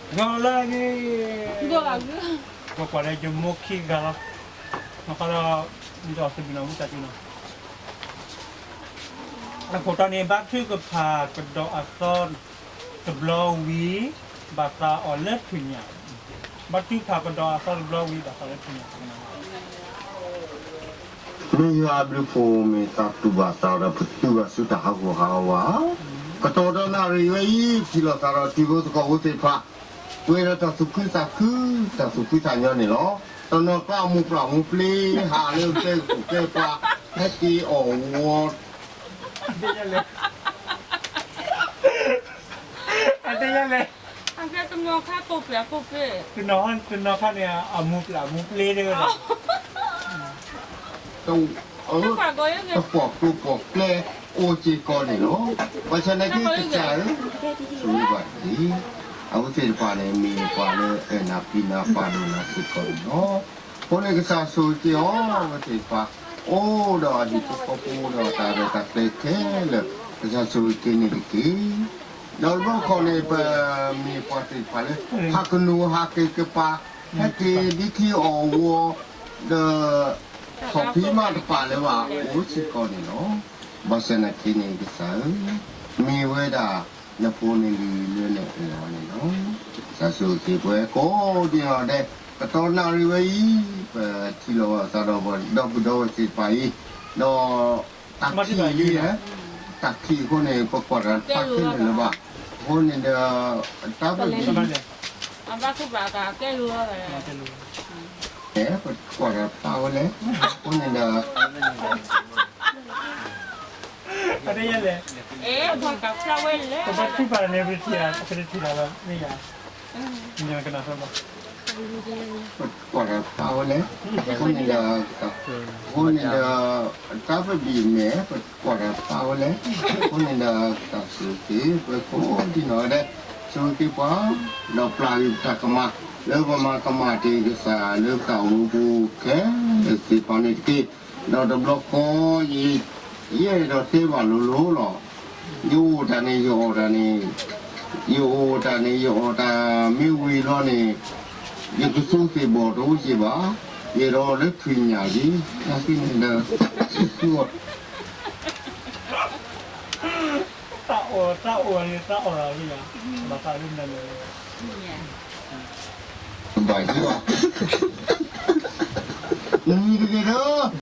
ဂီၤလၢအဂ့ၤ, ပကွၢ်လၢယမိၢ်ခံဂၤလီၤ, မ့ၢ်ဃီဒီး ဒ်သိးသဘံၣ်နီၣ်မူတၢ်ကၠိနီၤ, အခိၣ်တီန့ၣ် ဘါထုကဖၣ်ကဒီးအသီတဘျီဝံၤ ဘၣ်သးအီၤလၢဖုၣ်ညၣ်, ဘါထုကဖၣ်ကဒီးအသီတဘျီဝံၤ ဘၣ်သးလၢဖုၣ်ညၣ်, မ့ၢ်ယွၤအဘျုးအဖှိၣ် မ့ၢ်သးတူၢ်ဘၣ်သးဒီး ပတူၢ်ဘၣ်ဆူတၢ်ဟးဂူာ်ဟးဂီၤ, ကတီၢ်ဒီးနၣ်ရံၣ်ဝဲအံၤ ထံၣ်လိာ်သးဒီးတံၤဖိသကိးဖိသ့ၣ်တဖၣ် ပှဲၤဒီးတၢ်သူၣ်ခုသးခု, တၢ်သူၣ်ဖှံသးညီန့ၣ်လီၤ. တနီၤကျါအမူးပျၢ်မူးပျ့ၤ ဟးလၢကျဲကပူၤကျဲပှၤ, ဟဲက့ၤအီၣ်ဝီၤ, အတဲယလဲၣ်, အတဲယလဲၣ်, တနီၤခါန့ၣ် အမူးပျၢ်မူးပျ့ၤတဂ့ၤဒီး တပှၢ်ကျိၤပှၢ်ကျဲ အိၣ်စ့ၢ်ကီးန့ၣ်လီၤ. ဘၣ်ဆၣ်နာ်က့ကစၢ်ဧၢ, ဆိၣ်ဂ့ၤဘၣ်တက့ၢ်. အဝဲသ့ၣ်တဖၣ်န့ၣ် မ့ၢ်ပှၤလၢအအဲၣ်နၤပျံၤနၤပာ်ဒိၣ်နၤစ့ၢ်ကီးန့ၣ်လီၤ. အဃိန့ၣ်ကစၢ်ဆိၣ်ဂ့ၤက့ၤအီၤ အဝဲသ့ၣ်တဖၣ် အိၣ်ဒီးအဟံၣ်ဖိဃီဖိဒီးတၢ်ရဲၣ်တၢ်ကျဲၤခဲလၢာ် ကစၢ်ဆိၣ်ဂ့ၤက့ၤန့ၣ်တက့ၢ်. ဒီးတဘျီတခီၣ်န့ၣ် ပမ့ၢ်ပှၤသ့ၣ်တဖၣ်လၢ ဟးကနူၤဟးက့ၤကပၤ ဟဲက့ၤဒ်ထံအီၣ်ဝီၤ ဒီး ထီၣ်ဖံးမးတပာ်လၢၤဘၣ် အိၣ်စ့ၢ်ကီးန့ၣ်လီၤ. ဘၣ်ဆၣ်နာ်က့န့ၣ်ကစၢ်ဧၢ, မ့ၢ်ဝဲဒၣ်နဖိန့ၣ်လံလၢနအဲၣ်အီၤန့ၣ်လီၤ. ကစၢ်ဆိၣ်ဂ့ၤက့ၤပှၤကိးဒံနီၢ်ဒဲး, ကတီၢ်နၣ်ရံၣ်ဝဲအံၤ ပထံၣ်လိာ်သးဒီးပဒီပုၢ်ဒီဝဲၢ်သ့ၣ်တဖၣ်အံၤ, ဒီးတၢ်ခံးလံ, တၢ်ခံးအဃိန့ၣ် ပကွၢ်တၢ်တဖၣ်ခဲလၢာ်လၢၤဘၣ်. အဃိန့ၣ်ဒီး တၢ်ပဘံၣ် ပကွၢ်တၢ်တဖၣ်ဝဲလဲၣ်, အဃိန့ၣ်ဒီး အတဲယလဲၣ်, ပဘၣ်ထုကဖၣ်န့ၣ် ပတထံၣ်လီၤဘၣ်မ့ၢ်ယၤ, မ့ၢ်ကနၣ်ထီၣ်ဘၣ်, ပကွၢ်တၢ်တဖၣ်ဝဲလဲၣ်, အဃိန့ၣ်ဒီး အဃိန့ၣ်ဒီး တၢ်ပဘံၣ်မဲာ် ပကွၢ်တၢ်တဖၣ်ဝဲလဲၣ်, အဃိန့ၣ်ဒီး ကစၢ်ဆိၣ်ဂ့ၤက့ၤပှၤကိးဒံနီၢ်ဒဲး, ဆိၣ်ဂ့ၤက့ၤပှၤ ဒီးပျၢ်က့ၤပတၢ်ကမၣ် လၢပမၤကမၣ်က့ၤကစၢ်လၢပတၢ်အိၣ်မူပူၤခဲလၢာ်သ့ၣ်တဖၣ်န့ၣ်တက့ၢ်. ဒီးတဘျီဃီ ယအဲၣ်ဒိးတဲဘၣ်လိၤလိၤလီၤ. ယအိၣ်တၢ်န့ၣ် ယအီၣ်တၢ်န့ၣ်, ယအိၣ်တၢ်န့ၣ် ယအီၣ်တၢ်မ့ၢ်ဝံၤလီၤန့ၣ် ယကစိသ့ၣ်ဘီၣ်တအိၣ်ယံၤဘၣ်, ယအဲၣ်ဒိးလၢဖုၣ်ညၣ်လံ, နာ်က့န့ၣ်ဒီး တၢ်အီၣ်, တၢ်အီၣ်န့ၣ် တၢ်အီၣ်လီၤလံယၤ, ဘၣ်သးလၢနၤန့ၣ်, ဘၣ်ယိၣ်, နံၤတဂ့ၤဒီး